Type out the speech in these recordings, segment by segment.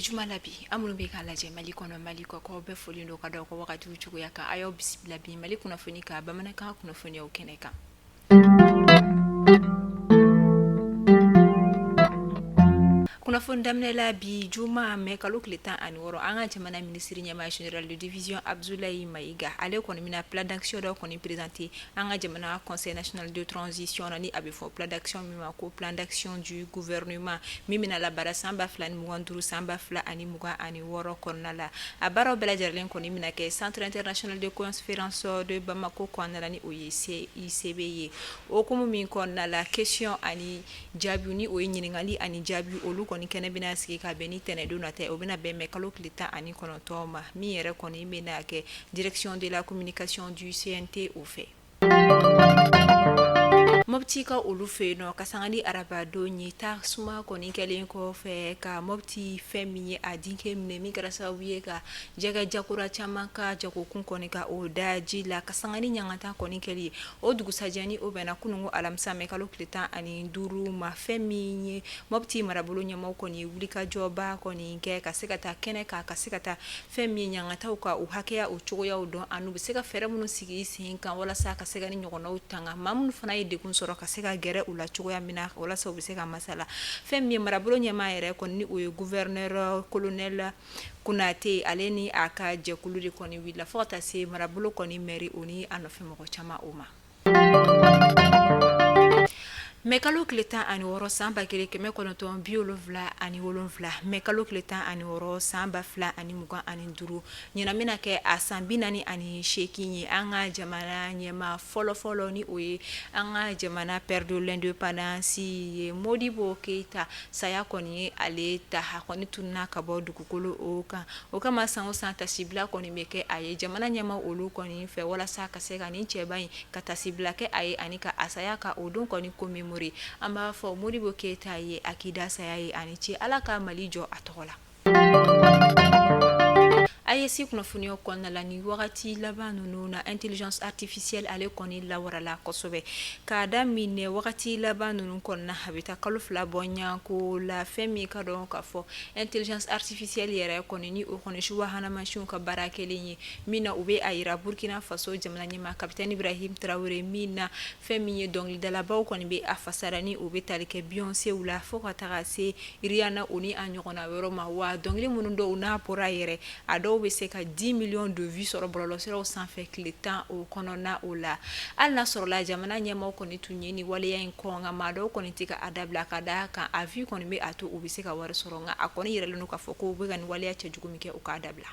Juma la bi, an minnu bɛ k'a lajɛ Mali kɔnɔ, Mali kɔ kan, bɛɛ folilen don ka da aw ka wagatiw cogoya kan. A y'aw bisimila bi Mali kunnafoni ka bamanankan kunnafoniyaw kɛnɛ kan. Kunnafoni daminɛ la bi juma mɛ kalo tile 16, an ka jamana minisiri ɲɛmaa général de division Abdoulaye Maïga, ale kɔni bɛna plan d'action dɔ kɔni présenter an ka jamana conseil national de transition na, ni a bɛ fɔ plan d'action min ma ko plan d'action du gouvernement, min bɛna labaara san 2025 san 2026 kɔnɔna la. A baaraw bɛɛ lajɛlen kɔni bɛna kɛ centre international de conférence de Bamako kɔnɔna la, ni o ye CICB ye. O hukumu min kɔnɔna la, question ani jaabi, ni o ye ɲininkali ani jaabi, olu kɔni kɛnɛ bɛna sigi ka bɛn ni tɛnɛndon nata, o bɛna bɛn mɛ kalo tile 19 ma, min yɛrɛ kɔni bɛna kɛ direction de la communication du CNT o fɛ. Mopti ka olu fɛ yen nɔ, ka sanga ni arabadon ye, tasuma kɔni kɛlen kɔfɛ ka Mopti fɛn min ye a denkɛ minɛ, min kɛra sababu ye ka jɛgɛ jagola caman ka jagokun kɔni ka o da ji la, ka sanga ni ɲangata kɔni kɛli ye o dugusajɛ, ni o bɛnna kununko alamisa mɛ kalo tile 15 ma. Fɛn min ye Mopti marabolo ɲɛmaaw kɔni ye wulikajɔba kɔni kɛ ka se ka taa kɛnɛ kan, ka se ka taa fɛn min ye ɲangataw ka u hakɛya o cogoyaw dɔn, ani u bɛ se ka fɛɛrɛ minnu sigi sen kan walasa ka se ka ni ɲɔgɔnnaw tanga, maa minnu fana ye degun sɔrɔ ka se ka gɛrɛ u la cogoya min na walasa u bɛ se ka masala. Fɛn min ye marabolo ɲɛmaa yɛrɛ kɔni, ni o ye gouverneur colonel Konate, ale ni a ka jɛkulu de kɔni wulila fo ka taa se marabolo kɔni maire, o ni a nɔfɛ mɔgɔ caman o ma. Mɛ kalo tile 16 san 1977, mɛ kalo tile 16 san 2025, ɲinan bɛna kɛ a san 48 ye, an ka jamana ɲɛmaa fɔlɔfɔlɔ, ni o ye an ka jamana père de l'indépendance ye, Modibo Keyita, saya kɔni ye ale ta, a kɔni tununna ka bɔ dugukolo o kan. O kama san o san tasibila kɔni bɛ kɛ a ye jamana ɲɛmaa olu kɔni fɛ, walasa ka se ka nin cɛba in ka tasibila kɛ a ye ani ka a saya ka o don kɔni commémorer. An b'a fɔ Modibo Keyita ye a k'i da saya ye, a ni ce, Ala ka Mali jɔ a tɔgɔ la. AES kunnafoniyaw kɔnɔna la, ni wagati laban ninnu na, intelligence artificielle ale kɔni lawarala kosɛbɛ k'a daminɛ wagati laban ninnu kɔnɔna, a bɛ taa kalo 2 bɔ ɲɔgɔnko la. Fɛn min ka dɔn k'a fɔ intelligence artificielle yɛrɛ kɔni, ni o kɔni subahana mansinw ka baara kelen ye, min na u bɛ a yira Burkina Faso jamana ɲɛmaa capitaine Ibrahim Traoré, min na fɛn min ye dɔnkilidalabaw kɔni bɛ a fasara, ni o bɛ tali kɛ Beyoncé la fo ka taga se Rihanna o ni a ɲɔgɔnna wɛrɛw ma. Wa dɔnkili minnu dɔw n'a bɔra yɛrɛ, a dɔw bɛ se ka 10 millions de vues sɔrɔ bɔlɔlɔsiraw sanfɛ tile 10 o kɔnɔna o la. Hali n'a sɔrɔla jamana ɲɛmaaw kɔni tun ye nin waleya in kɔn, nka maa dɔw kɔni tɛ ka a dabila, ka d'a kan a vue kɔni bɛ a to u bɛ se ka wari sɔrɔ, nka a kɔni yiralen don k'a fɔ ko u bɛ ka nin waleya cɛjugu min kɛ, u k'a dabila.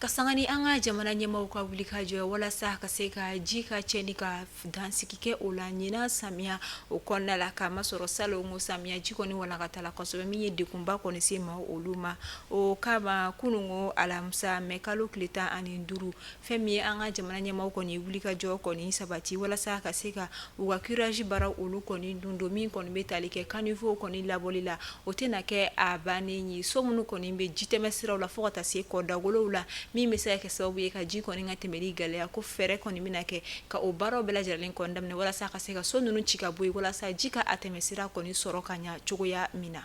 Ka sanga ni an ka jamana ɲɛmaaw ka wulikajɔ ye walasa ka se ka ji ka cɛnni ka dansigi kɛ o la ɲinan samiya o kɔnɔna la, k'a masɔrɔ salon ko samiya ji kɔni walankatala kosɛbɛ, min ye degunba kɔni se ma olu ma. O kama kununko alamisa mɛ kalo tile 15, fɛn min ye an ka jamana ɲɛmaaw kɔni wulikajɔ kɔni sabati walasa ka se ka u ka curage baara olu kɔni dun don, min kɔni bɛ tali kɛ caniveau kɔni labɔli la, o tɛna kɛ a bannen ye. So minnu kɔni bɛ jitɛmɛ siraw la fo ka taa se kɔdagolow la, min bɛ se ka kɛ sababu ye ka ji kɔni ka tɛmɛli gɛlɛya, ko fɛɛrɛ kɔni bɛna kɛ ka o baaraw bɛɛ lajɛlen kɔni daminɛ walasa ka se ka so ninnu ci ka bɔ yen, walasa ji ka a tɛmɛ sira kɔni sɔrɔ ka ɲɛ cogoya min na.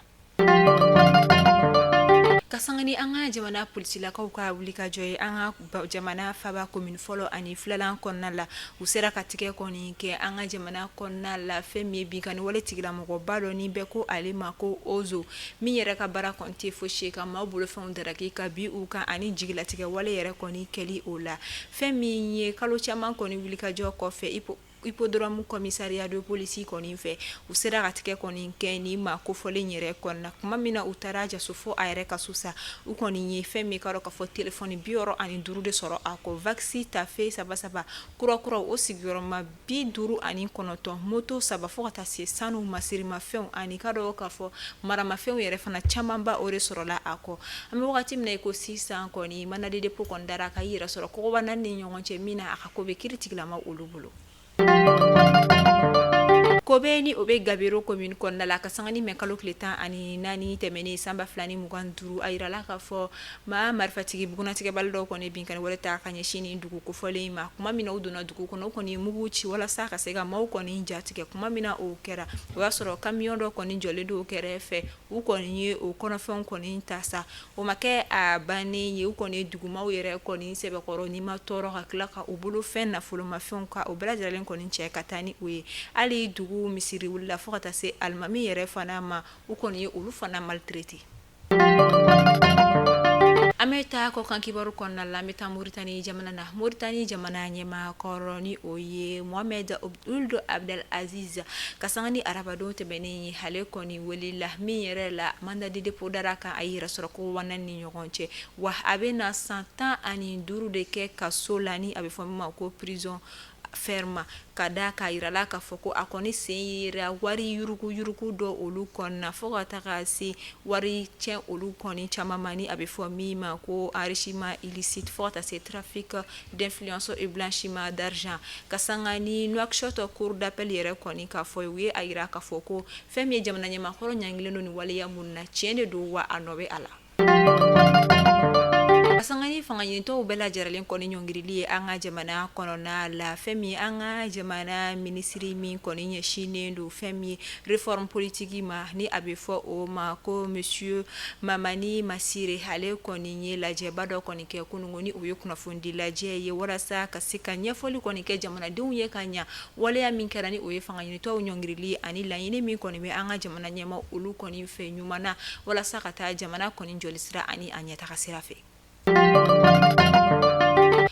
Ka sanga ni an ka jamana polisilakaw ka wulikajɔ ye an ka jamana faba commune fɔlɔ ani filanan kɔnɔna la, u sera ka tigɛ kɔni kɛ an ka jamana kɔnɔna la fɛn min ye binkanni wale tigilamɔgɔba dɔ, ni bɛɛ ko ale ma ko Ozo, min yɛrɛ ka baara kɔni tɛ fosi ye ka maaw bolofɛnw daraki ka bin u kan ani jigilatigɛ wale yɛrɛ kɔni kɛli o la. Fɛn min ye kalo caman kɔni wulikajɔ kɔfɛ, hippodrome commissariat de police kɔni fɛ, u sera ka tigɛ kɔni kɛ ni maa kofɔlen yɛrɛ kɔni na. Tuma min na u taara jaso fo a yɛrɛ ka so sa, u kɔni ye fɛn min ka dɔn k'a fɔ téléphone 65 de sɔrɔ a kɔ, waxi tafe saba saba kurakura o sigiyɔrɔma 59, moto saba, fo ka taa se sanu masirimafɛnw ani ka dɔn k'a fɔ maramafɛnw yɛrɛ fana camanba o de sɔrɔla a kɔ. An bɛ wagati min na i ko sisan kɔni, mandat de dépôt kɔni dara ka i yɛrɛ sɔrɔ kogoba naani ni ɲɔgɔn cɛ, min na a ka ko bɛ kiiri tigilama olu bolo. Ko Kobe ni o bɛ Gabero commune kɔnɔna la, ka sanga ni mɛ kalo tile 14 tɛmɛnen san 2025, a yirala k'a fɔ maa marifatigi bugunnatigɛbali dɔw kɔni binkanni wale ta ka ɲɛsin nin dugu kofɔlen in ma. Tuma min na u donna dugu kɔnɔ, u kɔni ye mugu ci walasa ka se ka maaw kɔni jatigɛ. Tuma min na o kɛra, o y'a sɔrɔ camion dɔ kɔni jɔlen don kɛrɛfɛ, u kɔni ye o kɔnɔfɛnw kɔni ta sa. O ma kɛ a bannen ye, u kɔni ye dugumaw yɛrɛ kɔni sɛbɛkɔrɔ ni ma tɔɔrɔ, ka tila ka u bolo fɛn nafolomafɛnw ka o bɛɛ lajɛlen kɔni cɛ ka taa ni u ye. Hali dugu misiri wulila fo ka taa se alimami yɛrɛ fana ma, u kɔni ye olu fana maltraité. An bɛ taa kɔkan kibaru kɔnɔna la. An bɛ taa Moritani jamana na. Moritani jamana ɲɛmaa kɔrɔ, ni o ye Mohamed Ould Abdel Aziz, ka sanga ni arabadon tɛmɛnen ye, ale kɔni welela min yɛrɛ la mandat de dépôt dara kan. A yɛrɛ sɔrɔ ko wana ni ɲɔgɔn cɛ wa, a bɛ na san 15 de kɛ kaso la, ni a bɛ fɔ min ma ko prison ferme, ka da k'a yirala k'a fɔ ko a kɔni sen yera wari yurugu yurugu dɔ olu kɔnɔna, fo ka taga se wari cɛn olu kɔni caman ma, ni a bɛ fɔ min ma ko enrichissement illicite, fo ka taa se trafic d'influence et blanchiment d'argent. Ka sanga ni Nouakchott cour d'appel yɛrɛ kɔni k'a fɔ, u ye a yira k'a fɔ ko fɛn min ye jamana ɲɛmaakɔrɔ ɲangilen don ni waleya mun na, tiɲɛ de don wa a nɔ bɛ a la. Ka sanga ni fanga ɲinitɔw bɛɛ lajɛlen kɔni ɲɔngirili ye an ka jamana kɔnɔna la, fɛn min an ka jamana minisiri min kɔni ɲɛsinnen don fɛn min ye réforme politique ma, ni a bɛ fɔ o ma ko monsieur Mamani Masire, ale kɔni ye lajɛba dɔ kɔni kɛ kunungo, ni o ye kunnafonidi lajɛ ye, walasa ka se ka ɲɛfɔli kɔni kɛ jamanadenw ye ka ɲa waleya min kɛra, ni o ye fanga ɲinitɔw ɲɔngirili ani laɲini min kɔni bɛ an ka jamana ɲɛmaa olu kɔni fɛ ɲuman na, walasa ka taa jamana kɔni jɔli sira ani a ɲɛtaga sira fɛ.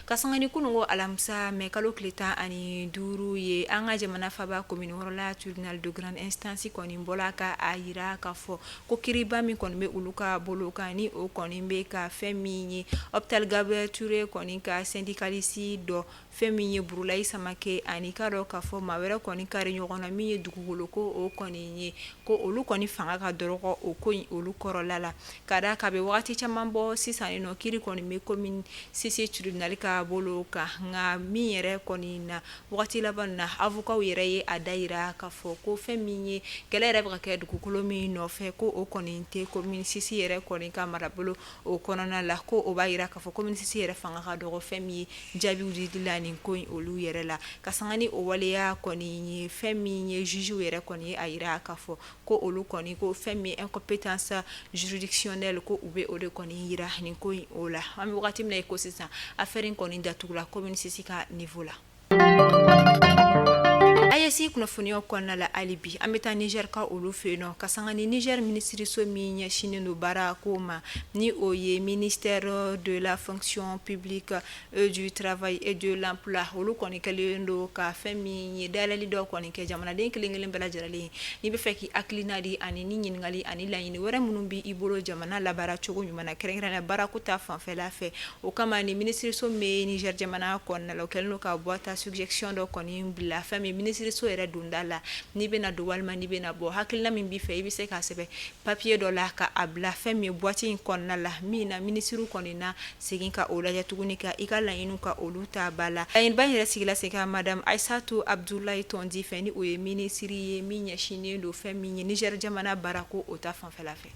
Ka sanga ni kunungo alamisa mɛ kalo tile 15 ye, an ka jamana faba commune wɔɔrɔ la tribunal de grande instance kɔni bɔla ka a yira k'a fɔ ko kiriba min kɔni bɛ olu ka bolo kan, ni o kɔni bɛ ka fɛn min ye hôpital Gabriel Touré kɔni ka syndicaliste dɔ, fɛn min ye Burulayi Samakɛ, ani k'a dɔn k'a fɔ maa wɛrɛ kɔni kari ɲɔgɔn na min ye dugukolo ko o kɔni ye, ko olu kɔni fanga ka dɔgɔ o ko in olu kɔrɔla la, ka da k'a bɛ waati caman bɔ sisan nɔ, kiri kɔni bɛ commune six tribunal ka bolo kan. Nka min yɛrɛ kɔni na waati laban na, avocatw yɛrɛ ye a da yira k'a fɔ ko fɛn min ye kɛlɛ yɛrɛ bɛ ka kɛ dugukolo min nɔfɛ, ko o kɔni tɛ commune six yɛrɛ kɔni ka marabolo o kɔnɔna la, ko o b'a yira k'a fɔ commune six yɛrɛ fanga ka dɔgɔ fɛn min ye jaabiw di la nin ko in olu yɛrɛ la. Ka sanga ni o waleya kɔni ye, fɛn min ye jugew yɛrɛ kɔni ye a yira k'a fɔ ko olu kɔni ko fɛn min incompétence juridictionnelle, ko u bɛ o de kɔni yira nin ko in o la. An bɛ wagati min na i ko sisan, affaire in kɔni datugula commune six ka niveau la. AES kunnafoniyaw kɔnɔna la, hali bi an bɛ taa Niger ka olu fɛ yen nɔ. Ka sanga ni Niger minisiriso min ɲɛsinnen don baara ko ma, ni o ye ministère de la fonction publique, du travail et de l'emploi, olu kɔni kɛlen don ka fɛn min ye dayɛlɛli dɔ kɔni kɛ jamanaden kelen kelen bɛɛ lajɛlen n'i bɛ fɛ k'i hakilina di ani ni ɲininkali ani laɲini wɛrɛ minnu b'i bolo jamana labaara cogo ɲuman na, kɛrɛnkɛrɛnnenya baarako ta fanfɛla fɛ. O kama ni minisiriso min bɛ Niger jamana kɔnɔna la, o kɛlen don ka boîte à suggestion dɔ kɔni bila fɛn min minisiriso yɛrɛ donda la. N'i bɛna don walima n'i bɛna bɔ, hakilina min b'i fɛ, i bɛ se k'a sɛbɛn papier dɔ la ka a bila fɛn min ye boîte in kɔnɔna la, min na minisiriw kɔni na segin ka o lajɛ tuguni ka i ka laɲiniw ka olu ta ba la. Laɲiniba in yɛrɛ sigila sen kan madame Aïssatou Abdoulaye Tondi fɛ, ni o ye minisiri ye min ɲɛsinnen don fɛn min ye Niger jamana baarako o ta fanfɛla fɛ.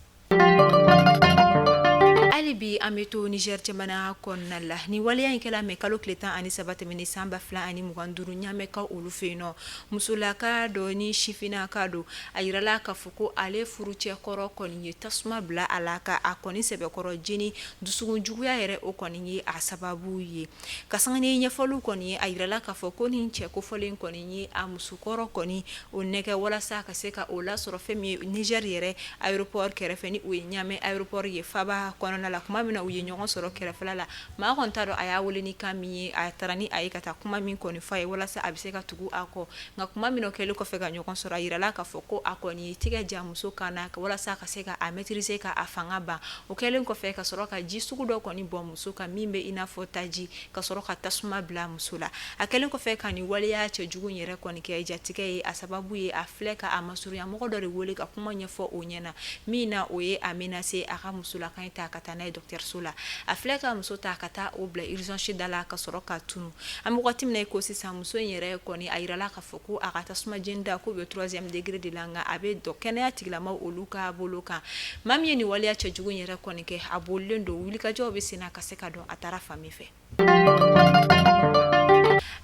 Hali bi an bɛ to Niger jamana kɔnɔna la. Ni waleya in kɛla mɛ kalo tile 13 tɛmɛnen san 2025, Ɲamɛkaw olu fɛ yen nɔ, musolaka dɔ ni sifinnaka don, a yirala k'a fɔ ko ale furucɛ kɔrɔ kɔni ye tasuma bila a la ka a kɔni sɛbɛkɔrɔ jeni. Dusukun juguya yɛrɛ o kɔni ye a sababu ye. Ka sanga ni ɲɛfɔliw kɔni ye, a yirala k'a fɔ ko nin cɛ kofɔlen kɔni ye a musokɔrɔ kɔni o nɛgɛ walasa ka se ka o lasɔrɔ fɛn min ye Niger yɛrɛ aéroport kɛrɛfɛ, ni o ye Ɲamɛ aéroport ye faba kɔnɔna la. Tuma min na u ye ɲɔgɔn sɔrɔ kɛrɛfɛla la, maa kɔni t'a dɔn a y'a wele ni kan min ye, a taara ni a ye ka taa kuma min kɔni f'a ye walasa a bɛ se ka tugu a kɔ. Nka tuma min na o kɛlen kɔfɛ ka ɲɔgɔn sɔrɔ, a yirala k'a fɔ ko a kɔni ye tɛgɛ ja muso kan na walasa ka se ka a maîtriser, ka a fanga ban. O kɛlen kɔfɛ ka sɔrɔ ka ji sugu dɔ kɔni bɔn muso kan min bɛ i n'a fɔ taji, ka sɔrɔ ka tasuma bila muso la. A kɛlen kɔfɛ ka nin waleya cɛjugu yɛrɛ kɔni kɛ, jatigɛ ye a sababu ye, a filɛ ka a masurunya mɔgɔ dɔ de wele ka kuma ɲɛfɔ o ɲɛna, min na o ye a menacer a ka musolaka in ta ka taa n'a ye. ye dɔgɔtɔrɔso la. A filɛ ka muso ta ka taa o bila urgence da la ka sɔrɔ ka tunu. An bɛ waati min na i ko sisan, muso in yɛrɛ kɔni, a yirala k'a fɔ ko a ka tasuma jeni da k'o bɛ troisième degré de la, nka a bɛ dɔ kɛnɛya tigilamaw olu ka bolo kan. Maa min ye nin waleya cɛjugu in yɛrɛ kɔni kɛ, a bolilen don. Wulikajɔw bɛ sen na ka se ka dɔn a taara fan min fɛ.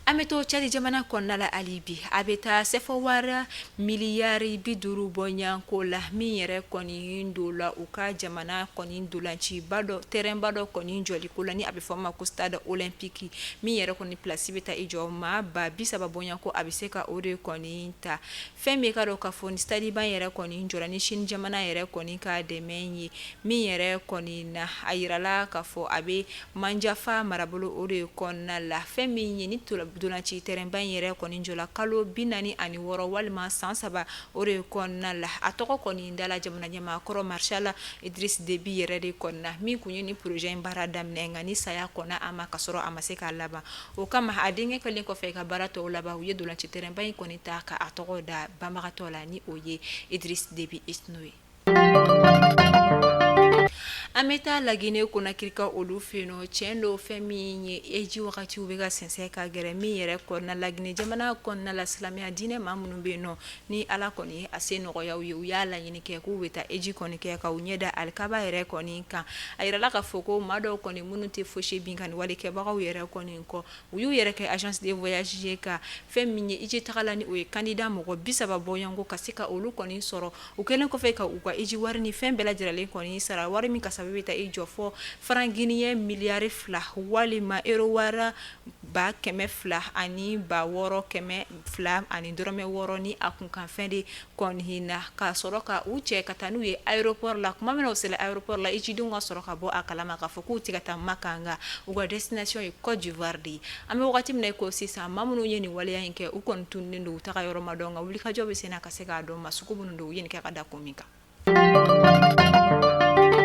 An bɛ to Cadi jamana kɔnɔna la hali bi. A bɛ taa sefa wari miliyari 50 bɔɲɔgɔnko la, min yɛrɛ kɔni don la u ka jamana kɔni ntolanciba dɔ, terrainba dɔ kɔni jɔliko la, ni a bɛ fɔ ma ko stade olympique, min yɛrɛ kɔni place bɛ taa i jɔ maa 30,000 bɔɲɔgɔnko, a bɛ se ka o de kɔni ta. Fɛn min ka dɔn k'a fɔ ni stade ba yɛrɛ kɔni jɔra ni Chine jamana yɛrɛ kɔni ka dɛmɛ ye, min yɛrɛ kɔni na, a yirala k'a fɔ a bɛ Manjafa marabolo o de kɔnɔna la. Fɛn min ye ni ntolanci terrainba in yɛrɛ kɔni jɔla kalo 46 walima san 3 o de kɔnɔna la, a tɔgɔ kɔni dala jamana ɲɛmaa kɔrɔ Maréchal Idriss Déby yɛrɛ de kɔnɔna, min tun ye ni projet in baara daminɛ, nka ni saya kɔnna a ma ka sɔrɔ a ma se k'a laban. O kama, a denkɛ kɛlen kɔfɛ ka baara tɔw laban, u ye ntolanci terrainba in kɔni ta ka a tɔgɔ da banbagatɔ la, ni o ye Idriss Déby Itno ye. An bɛ taa Laginɛ Konakirikaw olu fɛ yen nɔ. Tiɲɛ don, fɛn min ye hiji wagatiw bɛ ka sɛnsɛn ka gɛrɛ, min yɛrɛ kɔnɔna Laginɛ jamana kɔnɔna la, silamɛya diinɛ maa minnu bɛ yen nɔ, ni Ala kɔni ye a se nɔgɔya u ye, u y'a laɲini kɛ k'u bɛ taa hiji kɔni kɛ ka u ɲɛ da alikaba yɛrɛ kɔni kan. A yirala k'a fɔ ko maa dɔw kɔni minnu tɛ fosi binkanni walekɛbagaw yɛrɛ kɔni kɔ, u y'u yɛrɛ kɛ agence de voyage ye ka fɛn min ye hiji taga la, ni o ye candidat mɔgɔ 30 bɔɲɔgɔnko, ka se ka olu kɔni sɔrɔ. U kɛlen kɔfɛ ka u ka hiji wari ni fɛn bɛɛ lajɛlen kɔni sara, wari min kasabi bɛ taa i jɔ fɔ franc guinéen miliyari 2 walima euro wari 200,000 ani 6,200 ani dɔrɔmɛ 6, ni a kunkanfɛn de kɔni na, ka sɔrɔ ka u cɛ ka taa n'u ye aéroport la. Tuma min na u sera aéroport la, hijidenw ka sɔrɔ ka bɔ a kalama k'a fɔ k'u tɛ ka taa Maka, nka u ka destination ye Côte d'Ivoire de ye. An bɛ wagati min na i ko sisan, maa minnu ye nin waleya in kɛ, u kɔni tununnen don, u taga yɔrɔ ma dɔn, nka wulikajɔ bɛ sen na ka se k'a dɔn maa sugu minnu don, u ye nin kɛ ka da kun min kan.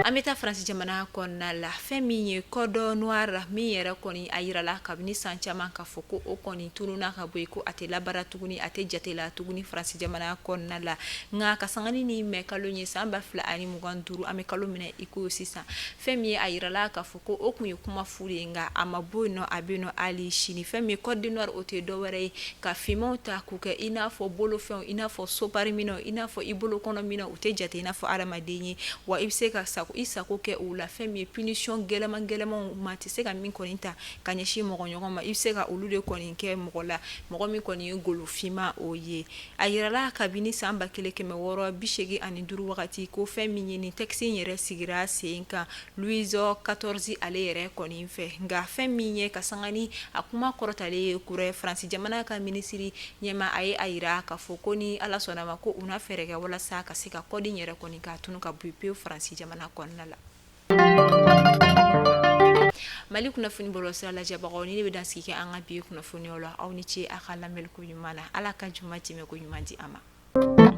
An bɛ taa Faransi jamana kɔnɔna la. Fɛn min ye code noir, min yɛrɛ kɔni a yirala kabini san caman k'a fɔ ko o kɔni tununna ka bɔ yen, ko a tɛ labaara tuguni, a tɛ jate la tuguni Faransi jamana kɔnɔna la, nka ka sanga ni mɛ kalo ye san 2025, an bɛ kalo minɛ i ko sisan, fɛn min ye a yirala k'a fɔ ko o tun ye kuma fu de ye, nka a ma bɔ yen nɔ, a bɛ yen nɔ hali sini. Fɛn min ye code noir, o tɛ dɔwɛrɛ ye ka finmanw ta k'u kɛ i n'a fɔ bolofɛnw, i n'a fɔ sopari minɛnw, i n'a fɔ i bolokɔnɔ minɛnw. U tɛ jate i n'a fɔ hadamaden ye, wa i bɛ se ka i sago kɛ u la. Fɛn min ye punition gɛlɛman gɛlɛmanw, maa tɛ se ka min kɔni ta ka ɲɛsin mɔgɔ ɲɔgɔn ma, i bɛ se ka olu de kɔni kɛ mɔgɔ la, mɔgɔ min kɔni ye golo finman o ye. A yirala kabini san 1685 wagati ko fɛn min ye nin texte in yɛrɛ sigira sen kan Louis XIV ale yɛrɛ kɔni fɛ, nka fɛn min ye ka sanga ni a kuma kɔrɔtalen ye kura ye, Faransi jamana ka minisiri ɲɛmaa, a ye a yira k'a fɔ ko ni Ala sɔnna ma, ko u na fɛɛrɛ kɛ walasa ka se ka code in yɛrɛ kɔni k'a tunu ka bɔ pewu Faransi jamana kɔnɔna la. Mali kunnafoni bɔlɔlɔsira lajɛbagaw, ni ne bɛ dansigi kɛ an ka bi kunnafoniyaw la. Aw ni ce a ka lamɛnliko ɲuman na. Ala ka juma tɛmɛ ko ɲuman di an ma.